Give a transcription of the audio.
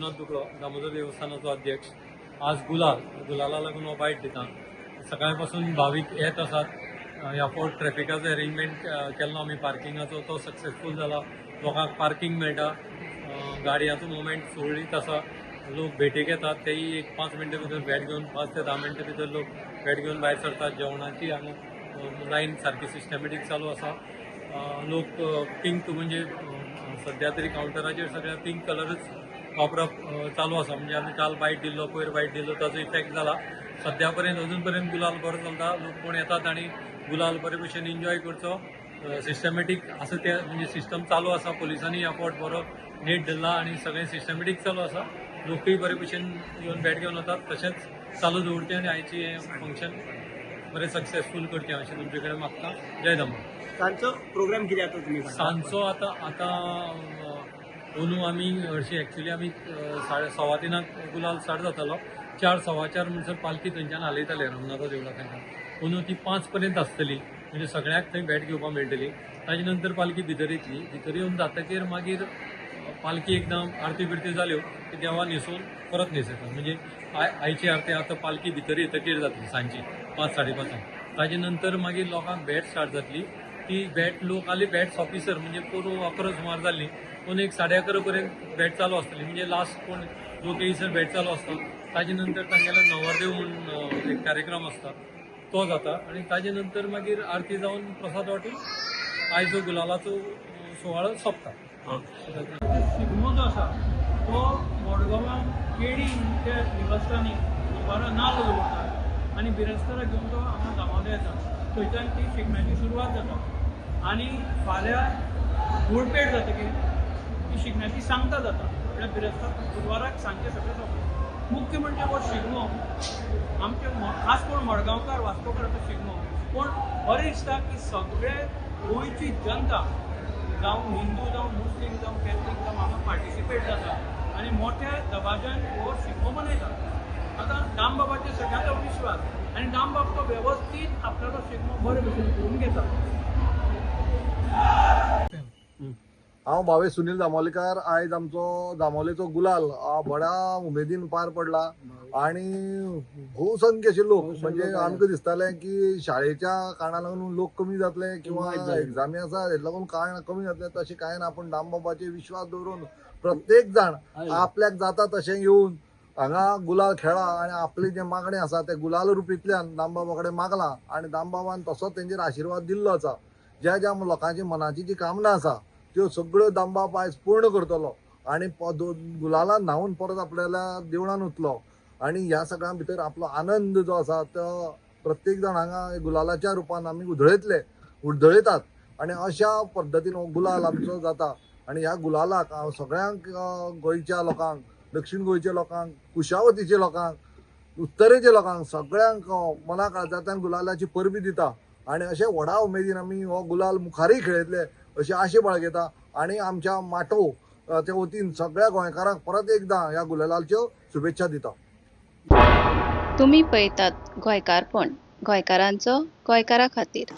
रघुनाथ दुकळो, दामोदर देवस्थानाचो अध्यक्ष. आज गुलाल, गुलाला लागून हो बायट दिता. सकाळ पासून भावीक येत आसात. ह्या फावट ट्रॅफिकाचो अरेंजमेंट केल्लो आमी पार्किंगाचो, तो सक्सेसफूल जाला. लोकांक पार्किंग मेळटा. गाडयांचो मुवमेंट सुरळीत आसा. लोक भेटेक येतात, तेय एक 5 मिनटां भितर भेट घेवन, 5 ते 10 मिनटां भितर लोक भेट घेवन भायर सरतात. जेवणाची हांगा लायन सारकी सिस्टमॅटीक चालू आसा. लोक पिंक, म्हणजे सद्या तरी कावंटराचेर सगळ्या पिंक कलरच वापरप चालू आसा. म्हणजे आमी काल बायट दिल्लो, पयर बायट दिल्लो, ताजो इफेक्ट जाला. सद्या पर्यंत, अजून पर्यंत गुलाल बरो चलता. लोक कोण येतात आनी गुलाल बरे भशेन एन्जॉय करचो. सिस्टमॅटीक आसा ते, म्हणजे सिस्टम चालू आसा. पोलिसांनी ह्या फावट बरो नेट धरला आनी सगळें सिस्टमॅटीक चालू आसा. लोकूय बरे भशेन येवन भेट घेवन वतात. तशेंच चालू दवरचें आनी आयचें हें फंक्शन बरें सक्सेसफूल करचें अशें तुमचे कडेन मागता. जय दामोदर. सांजचो प्रोग्राम कितें आतां तुमी सांगा. सांजचो आतां आतां अंदू आमी हरशीं एक्चुली आमी साडे 3:15 गुलाल स्टार्ट जातालो. 4, 4:15 म्हणसर पालखी थंयच्यान हालयताले रघुनाथा देवळा थंयच्यान. अंदू ती 5 पर्यंत आसतली, म्हणजे सगळ्यांक थंय भेट घेवपाक मेळटली. ताजे नंतर पालखी भितर येतली. भितर येवन जातकीर मागीर पालखी एकदम आरती बिरती जाल्यो की देवा न्हेसोवन परत न्हेसयतात. म्हणजे आयची आरती आतां पालखी भितर येतकीर जातली सांजची 5, 5:30. ताजे नंतर मागीर लोकांक भेट स्टार्ट जातली. ती भेट लोक आली, भेट सोंपिसर, म्हणजे पोरूं 11 सुमार जाल्ली, पूण एक 11:30 पर्यंत भेट चालू आसतली. म्हणजे लास्ट कोण लोक येयसर भेट चालू आसता. ताजे नंतर तांगेलो नवरदेव म्हूण एक कार्यक्रम आसता, तो जाता आनी ताजे नंतर मागीर आरती जावन प्रसाद वांटून आयचो गुलालाचो सुवाळो सोंपता. शिगमो जो आसा तो मडगांवां केणी त्या देवस्थानी दनपारां नाल्ल दवरतात आनी बिरेस्तारा घेवन तो हांगा दामोदर येता. थंयच्यान ती शिगम्याची सुरवात जाता आनी फाल्यां धुळपेट जातकीर ती शिगम्याची सांगता जाता. म्हळ्यार बिरेस्तार बुधवाराक सांजचे सगळें सोंपता. मुख्य म्हणजे हो शिगमो आमचे खास करून मडगांवकार, वास्कोकाराचो शिगमो, पूण बरें दिसता की सगळे गोंयची जनता, जावं हिंदू, जावं मुस्लीम, जावं कॅथलीक, जावं, हांगा पार्टिसिपेट जाता आनी मोठ्या दबाज्यान हो शिगमो मनयतात. आतां दामबाबाचेर सगळ्यांचो विश्वास आनी दामबाब तो वेवस्थीत आपल्यालो शिगमो बरे भशेन करून घेता. हांव भावेश सुनील दामोलीकार. आयज आमचो दामोलेचो गुलाल बऱ्या उमेदीन पार पडला आणि भोवसंख्य अशे लोक, म्हणजे आमकां दिसतालें की शाळेच्या कारणां लागून लोक कमी जातले किंवा एग्जामी आसा हेका लागून कारण कमी जातले, तशें कांय ना. पूण दामबाबाचेर विश्वास दवरून प्रत्येक जाण आपल्याक जाता तशें येवन हांगा गुलाल खेळा आनी आपले जे मागणें आसा ते गुलाल रुपींतल्यान दामबाबा कडेन मागलां आनी दामबाबान तसोच तेंचेर आशिर्वाद दिल्लो आसा. ज्या ज्या लोकांची मनाची जी कामना आसा त्यो सगळ्यो दामबाब आयज पूर्ण करतलो आनी गुलालान न्हांवन परत आपल्याला देवळान वतलो आनी ह्या सगळ्यां भितर आपलो आनंद जो आसा तो प्रत्येक जाण हांगा गुलालाच्या रुपान आमी उधळयतले, उधळयतात आनी अशा पद्दतीन हो गुलाल आमचो जाता. आनी ह्या गुलालाक हांव सगळ्यांक, गोंयच्या लोकांक, दक्षीण गोंयच्या लोकांक, कुशावतीच्या लोकांक, उत्तरेच्या लोकांक, सगळ्यांक मना काळजांतल्यान गुलालाची परबी दिता आनी अशे व्हडा उमेदीन आमी हो गुलाल मुखारूय खेळयतले अशी आशा बाळगयता आनी आमच्या माटोव त्या वतीन सगळ्या गोंयकारांक परत एकदां ह्या गुलालाच्यो शुभेच्छा दिता. तुमी पळयतात गोंयकारपण, गोंयकारांचो गोंयकारा खातीर.